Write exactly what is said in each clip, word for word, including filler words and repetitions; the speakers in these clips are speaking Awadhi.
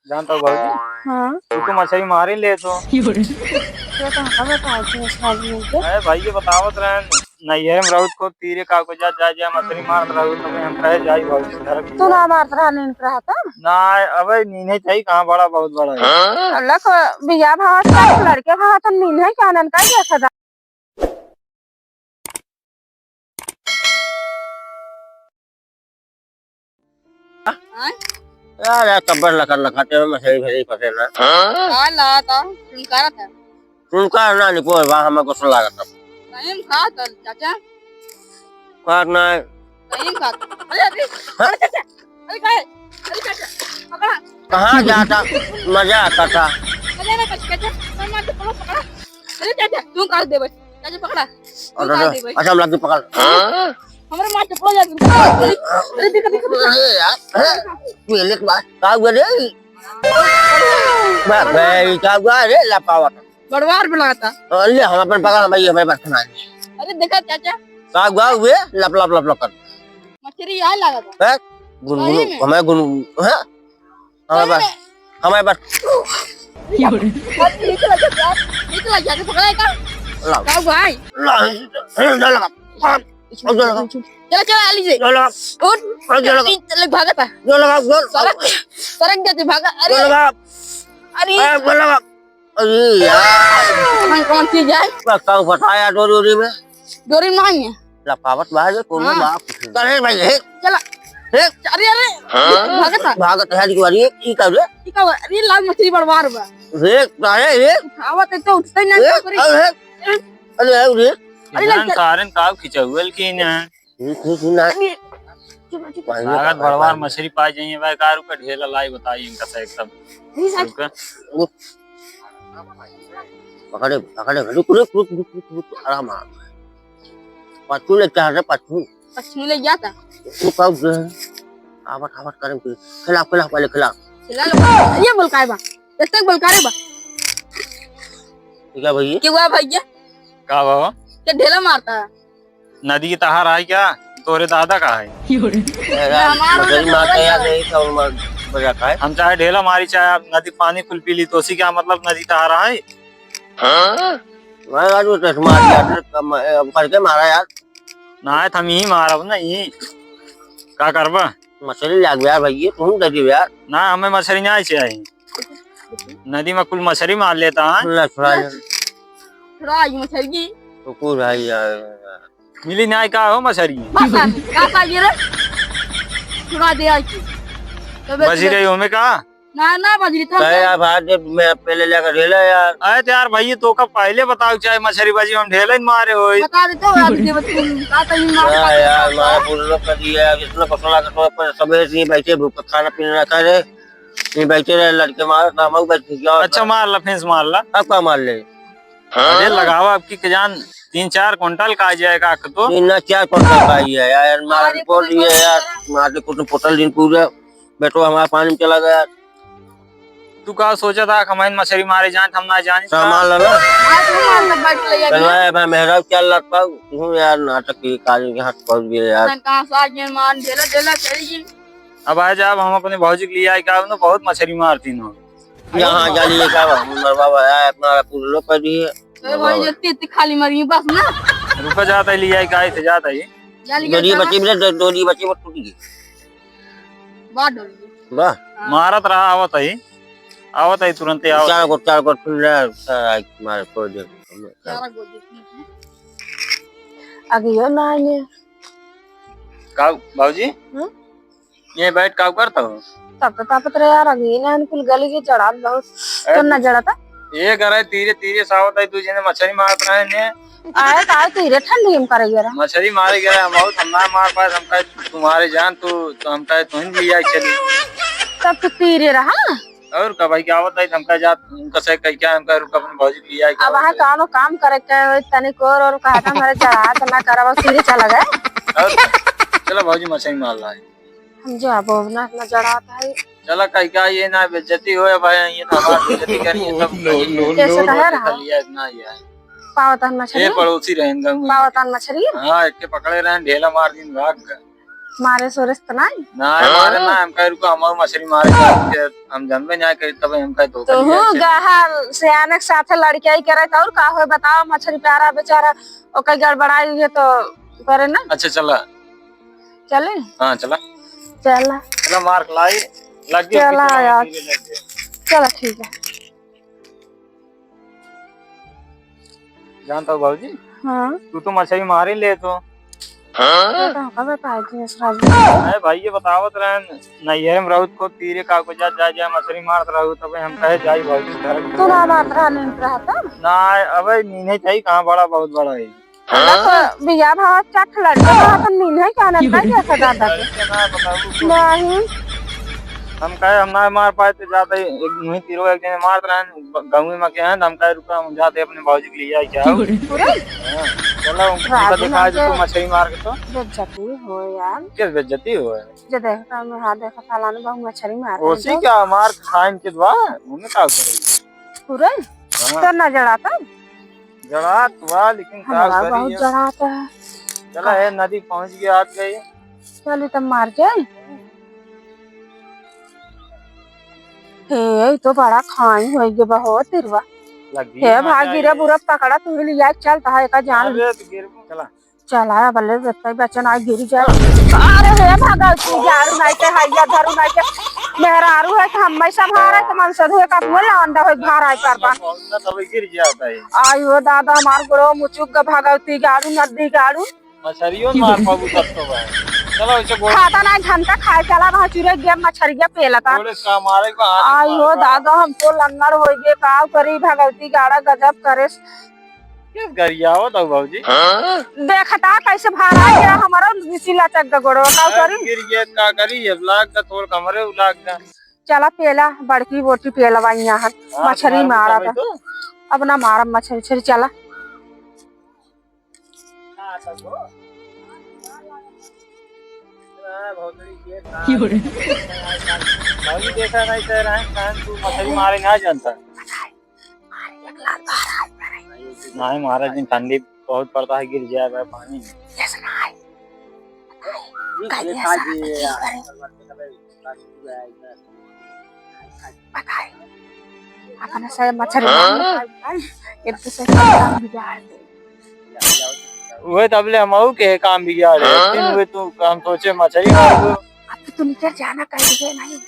जानत हो भौजी? हाँ। तू तो मछरी मारे ले तो। ये तो हमें कहाँ से मछली मिल गई? अरे भाई, ये बतावत रहे, नैहर में रहत को तीरे का को जा, जा, जा, मछरी मारत रहत, तो हम कहे जाई भौजी घर के। तू ना मारत रहा, नींद रहा था? ना, अबे नींद है चाहिए, कहाँ बड़ा बहुत बड़ा है। अल्लाह को बिया भावत का, लड़के भावत हम नींद है, क्या नन का देखा था? आय? यार, यार, कब्बर लखत लखत, ये मछली भरी फंसे ना। का ला था? तुम करा था? तुम का ना निको, वाह, हमें गुस्सा लागत था। नहीं, हम खा था, चाचा। खा ना। नहीं, हम खा था। अरे, अरे, हाँ? अरे, चाचा, अरे, का है? अरे, चाचा, पकड़ा। कहाँ जाता? मजा आता था। अरे, अरे, चाचा, चाचा, मम्मा, चप्पल पकड़ा। अरे, चाचा, तू काट दे बस। चाचा, पकड़ा। तू अरे, काट अरे, दे बस। अच्छा, हम लग के पकड़। हमरे माँ चप्पल जा। अरे, अरे, देखा, देखा, देखा। अरे यार, अरे, तू ये लेट बात, का हुआ रे? बा-, बे, ई का हुआ रे, लपावत? बड़वार बुलाता। अ, ले, हम अपन पकड़, हम ये, हमें बस खाना है। अरे, देखा, चाचा। का हुआ हुए? लप, लप, लप, लप कर। मछरी यहाँ लागता। हैं? गुनगुन, सही में? हमें गुन-, हैं? हमें बस, हमें बस। अरे, नीचे लग जा, नीचे लग जा, पकड़ा है का? लाओ। का भाई? लाओ, लाओ, लाओ, लाओ। चला, चला, आली से। लाओ, लाओ। उठ। लाओ, लाओ। चल, भागत है। लाओ, लाओ, लाओ। सरक, सरक जाते, भागा। अरे। लाओ, लाओ। अरे। ए, लाओ, लाओ। अरे यार। कौन, कौन चीज है? बस, का फंसाया डोरी, डोरी में? डोरी में नहीं है। लपावत बा जे कोनो हाँ। बा कुछ नहीं। चल, हे भाई, हे। चला। हे। अरे, अरे। हाँ? भागत है। भागत है, अरे, ई का रे? ई का बा? अरे, लाल मछली बड़वार बा। हे, का है, हे? उठावत है तो उठते ही नहीं हे, करी। अरे, हे। अरे, हे, रे। अरे, जान लग कारण का खिंचौल की ना। हम्म, हम्म, हम्म, ना। अरे, चुप, चुप। भागत बड़वार मछली पाई जाइए भाई, का रुपये ढेला लाई बताई इनका से एकदम। नहीं, सच। रुका। पकड़े, पकड़े, रुक, रुक, आराम, आराम। पछू ले क्या है, पछू? पछू ले जाता। तू कब गए? आवत, आवत करम के। खिला, खिला, पहले खिला। खिला लो। ये बोल काय बा? जब तक बोल का रे बा? ठीक है भैया। क्या हुआ भैया? का बाबा? क्या ढेला मारता है? नदी के तहार है क्या? तोरे दादा का है? ए, यार, हमारा मछली मारता है यार, नहीं तो हम बजा का है? हम चाहे ढेला मारी, चाहे आप नदी पानी कुल पी ली, तो उसी क्या मतलब नदी तहार है? हाँ? मैं आज वो चश्मा दिया था, कम, ए, अब करके मारा यार। ना है, हम यही मारब ना, यही। का करबा? मछली लाग यार भैया, तुम दे दियो यार। ना, हमें मछली ना चाहिए। नदी में कुल मछली मार लेता है। ना, छुड़ा ले। छुड़ा आई मछली। तो कुल भाई यार। मिली ना का हो मछली? बस आ, का का ये रे? छुड़ा दे आई की। तो बस बची रही हो में का? ना, ना, बजरी तो कहे यार, भाई, जब मैं पहले लेकर ढेला यार। अरे तो यार, भाई, तो का पहले बताओ, चाहे मछली बाजी में हम ढेला ही मारे होई। बता देते हो, यार, दे बच्चे, का तो ही मार हाँ खा यार, देता हमारा है। बुढ़लो कर दिया यार, इतना कसला का तो अपन सबेरे से ही बैठे, भूख का खाना पीना ना करे, ये बैठे रहे, लड़के मारो, तो हम बैठ के क्या होता अच्छा, है? मार ला, फेंस मार ला। अब का मार ले? अरे, लगावा, अब की जान तीन चार कुंटल का आ जाएगा, अक तो। तीन ना चार कुंटल का ही है यार, मार अरे, बोल रही है यार, मार के कुछ पुटल दिन पूरा। बेटो हमारा पानी में चला गया। तू का सोचा था, हमारे मछली मारे जान, हम ना जाने। सामान ला ला। आज हम ना बैठ ले जाएंगे। चलवाए भाई, मेहराब क्या लग पाऊ? तू यार, नाटक की काज के हाथ पहुंच गए यार। ना कहाँ से आज ये मान ढेला, ढेला चली गई। अब आ जा, अब हम अपने भौजी के लिए आए, क्या उन्होंने बहुत मछली मारती ना। यहाँ जाली का हम मरवा है, अपना पूरा लोग कर दिए। अरे भाई, ये इतनी, इतनी खाली मरी बस ना। रुका जाता है, ले आए, क्या इसे जाता है? जाली का डोरी बची, मेरे डो-, डोरी बची, वो टूट गई। बात डोरी। वाह। हाँ। मारत रहा, आवत है, आवत है, तुरंते आवत चार है। गो, चार गो, फिर ले, सारा मार को दे। चार गो दे। अगियो ना आने। का, बाबूजी? हम्म? ये बैठ का करत हो? तब तो तापत रहे यार, अगियो ना आने, कुल गली के जड़ात बहुत। ए, तुम ना जड़ाता? ये करे तीरे, तीरे सावत है, तू जेने मछली मारत रहे ने। आए तो आए, तीरे ठंडी में करे ये रहा। मछली मारे गए हम, बहुत हम ना मार पाए, हम कहे तुम्हारे जान, तू, तो हम कहे तुम भी आई चली। तब तो तीरे रहा। और का भाई, क्या होता है, हम कहे जात, उनका से कह क्या, हम कहे रुक अपने भौजी के लिए आई, अब क्या वहाँ होता है? कौनो काम करे के होई, तनिक और, और कहा था हमारे चढ़ा तो ना करब, सीधे चला गए। और चलो भौजी, मछली मार ला। हम जो अब ना, ना जड़ात है। चला कह क्या, ये ना बेइज्जती होए भाई, ये तो हमारी बेइज्जती करिए, सब नो, नो, नो, कैसे नो। कहे रहा? लिया इतना ही है। पावतन मछली? ये पड़ोसी रहेन गाँव में। पावतन मछली? हाँ, एक के पकड़े रहेन, ढेला मार दिन भाग गए। मारे सोरे से तो नाहीं? नाहीं, मारे ना, हम कहे रुको, हम मछरी मारे के, हम जानबे नाहीं करी, तब हम कहे धोखा तो दिया हूँ, ऐसे। गहा सियाने के साथे लड़कियाई करे तो और का होए, बताओ, मछरी प्यारा बेचारा, ओकर गड़बड़ाई हुई है तो करे ना। अच्छा, चला। चले? हाँ, चला। चला। चला, मार लाई, लग गई, चला पीछे यार। लग गई। चला, ठीक है। जानता हो बाबूजी? हाँ। तू तो मछरी मारे ले तो। हाँ? तो कबे पाए थे इस राज में? अरे भाई, ये बतावत रहन, नैहरे में रहूत को तीरे का को जा, जा, जा, मछरी मारत रहूत, तबे हम कहे जाई बाबूजी घर। तू ना मारत रहा, नींद रहा था? ना, अबे नींद ही चाहिए, कहाँ बड़ा, बहुत बड़ा है। ना तो बिया भाव चख लड़ के, तो अपन नींद है, क्या ना, क्या, क्या दादा के? अरे, क्या ना बताऊँ? नहीं। हम कहे, हम ना मार पाए तो जाते, एक मुही तीरो एक जने मारत रहन, ग-, गाँव में के हैं, तो हम कहे, "रुका, हम जाते अपने बाबूजी के लिए आई क्या?" पूरे? हाँ, चलो, उनको राजू दिखा दे, नाम तू के मछली मार के तो। बेइज्जती हो यार। किस बेइज्जती हो है? जे देखता हूँ, हाँ, देखता हूँ, फलाना बाबू मछली मार रहे ओसी हैं। क्या मार खाइन के दुआ, उन्हें का करे? पूरे? हाँ। तो ना जड़ाता? जड़ात बा, लेकिन का हमरा करी बहुत अब? जड़ात है। चला, हे नदी पहुँच गया, आत गई। चली तब मार जाए। हे, ई तो बड़ा खाई होई गे, बहुत तिरवा। लगी हे ना भागी रे, जाए। बुरा पकड़ा, तू ही लिया, चल, तहा एका जान। अरे, तो गिर, चला। चला, अब ले देखते बच्चा ना गिर जाए। अरे हे भागा, तू झाड़ू नहीं के, हैया धरू नहीं के, मेहरारू है कि हम मैं संभारे, तो मन से धोए का कुआं लौंडा होई, भार आई कर बा। बहुत ना, तब गिर जाता है। आई हो दादा, हमार गोड़ो मुचुक ग भगवती गाड़ू, नदी गाड़ू। मछरियो न मार पाबू तब तो भाई। चलो, इसे गोड़ खाता ना घंटा खाए चला, वहाँ चुरे गया, मछरिया पेलता। गोड़े से का मारे, को हाथ से आई मार हो पाबू। दादा, हम तो लंगड़ हो गए, का करी, भगवती गाड़ा गजब करे। किस गरियावत हो भौजी? देखता कैसे भार आ गया, हमारा इसी लचक ग गोड़वा, का अरे करी? गिर गया, का करी? अब लाग गा, तोर कमरे लाग गा। चला पेला, बड़की बोटी पेलवा यहाँ है, हाँ, मछरी तुम्हारा मारा तो था। तो। अब ना मारब मछरी, छरी, चला। हाँ, तब हो। हाँ, भौजी, ये काम क्यों रे? भौजी, देखा नहीं, कह रहे हैं, कान तू मछली मारे ना जानता। नहीं, महाराज जी, ठंडी बहुत पड़ता है, गिर जाए भाई पानी में। अपने से मछरी मार, एक दूसरे का काम बिगाड़ दे। वही तबले हम आऊ के काम बिगाड़े। हाँ? दिन हुए तू, हम सोचे मछली मार दो। अब तो तू निकल जाना, कह दिए नहीं।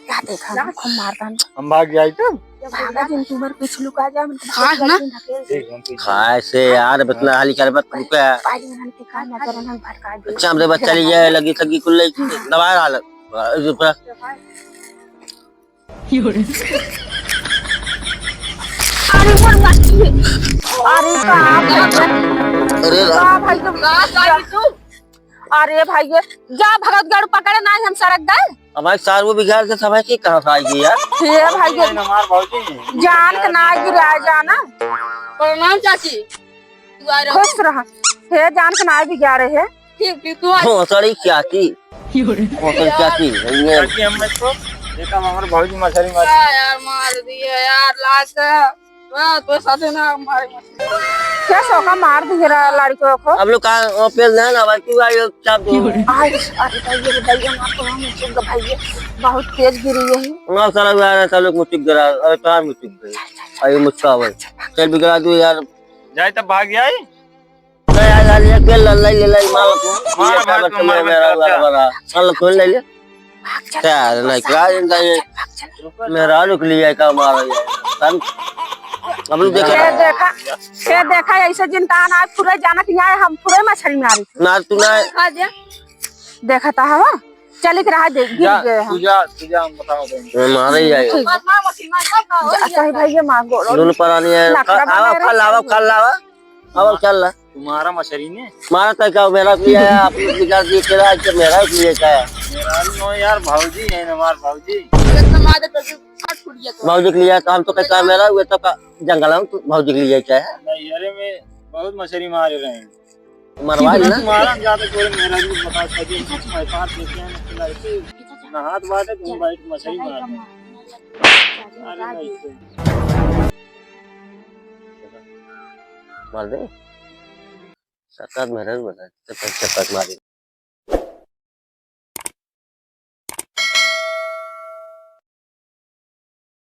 क्या देखा, हम खूब मारता हम। हम भाग जाई तो? भागा जिन, तू मेरे पीछे लुका जा, हम भाग ना। ठीक, हम पीछे। खाए से यार, इतना हाली कर मत रुका। भाई, इन्हन के काम नजर इन्हन भटका दे। अच्छा, हमरे बच्चा ले जाए, लगी सगी कुल ले, दबाए रहा लग। रुका। अरे मोर मछली। अरे बाप रे। अरे राम। बाप भाई, तुम कहाँ जा रही तू? अरे भाई, ये जा भगत गढ़ पकड़े ना, हम सड़क गए। अब भाई सार वो बिगाड़ दे, सब है कि कहाँ से आएगी यार? हे भाई, ये हमार भौजी है। जान के ना गिरा जाना। प्रणाम चाची। तू आ रहे हो? खुश रहा। हे जान के ना बिगाड़े है। ठीक, ठीक, तू आ। भोसड़ी चाची। भोसड़ी चाची, ये चाची, हम इसको देखा, हमारे भौजी मछली मार। क्या यार, मार दिए यार, लाज है। हाँ, तो साथे ना मारे मछली। क्या सोका मार दिए रा-, लड़कियों को? अब लोग का, वो पेल ना, ना, भाई, तू आई, चाप दो। आज, अरे भाई, ये बताइए, हमारे तो हम चुप गए भाई, ये बहुत तेज गिरी है। ना, साला, वो आ रहा था, लोग मुचुक गिरा, अरे, कहाँ मुचुक गए? अरे, मुचका भाई। चल, बिगड़ा दो यार। जाए तब भाग जाए। ले आ, ले आ, ले आ, ले आ, ले आ, मार तू। मार, मार, मार, मार, मार, मार, मार। मार, मार, मार, ले ले। भाग, चल, चल, चल, नहीं, क्या इनका ये? भाग, चल। मेहरारू के लिए क्या मारा ये? हम, हम लोग देखे ये ना। देखा, ये देखा, ऐसे जिन तान आज पूरे जानत नहीं आए, हम पूरे मछली मारी थी। ना, तू ना। खा दे। देखा था हवा? चल के रहा दे, गिर जा, गए हम। तू जा, तू जा, हम बताओ दे। मारे ही आए। ठीक। जा, कहीं भाई ये मार गोड़ो। दोनों परानी है। नखरा खा, आवा, बना रहे खा लावा, हैं। खा लावा। आवा, चल ला। तुम्हारा मछली ने? मारा था क्या? मेरा भी आया, आप लोग बिगाड़ दिए, तेरा आज मेरा भी लिए क्या है? मेरा भी नो यार, भौजी है ना हमार भौजी। इतना मार दे तो जो फट फुट गया तो। भौजी के लिए तो हम तो कहता है मेरा, वो तो का जंगल है, तू भौजी के लिए क्या है? नहीं, अरे मैं बहुत मछली मारे रहे हैं। मरवा लेना। तुम्हारा ज्यादा कोई मेरा भी बता सके, मैं पास लेके आया, मैं लड़के नहात बाटे, तुम बैठ मछली मार। अरे नहीं। मार दे। सत्ता में रह, बता, चप्पल, चप्पल मारे।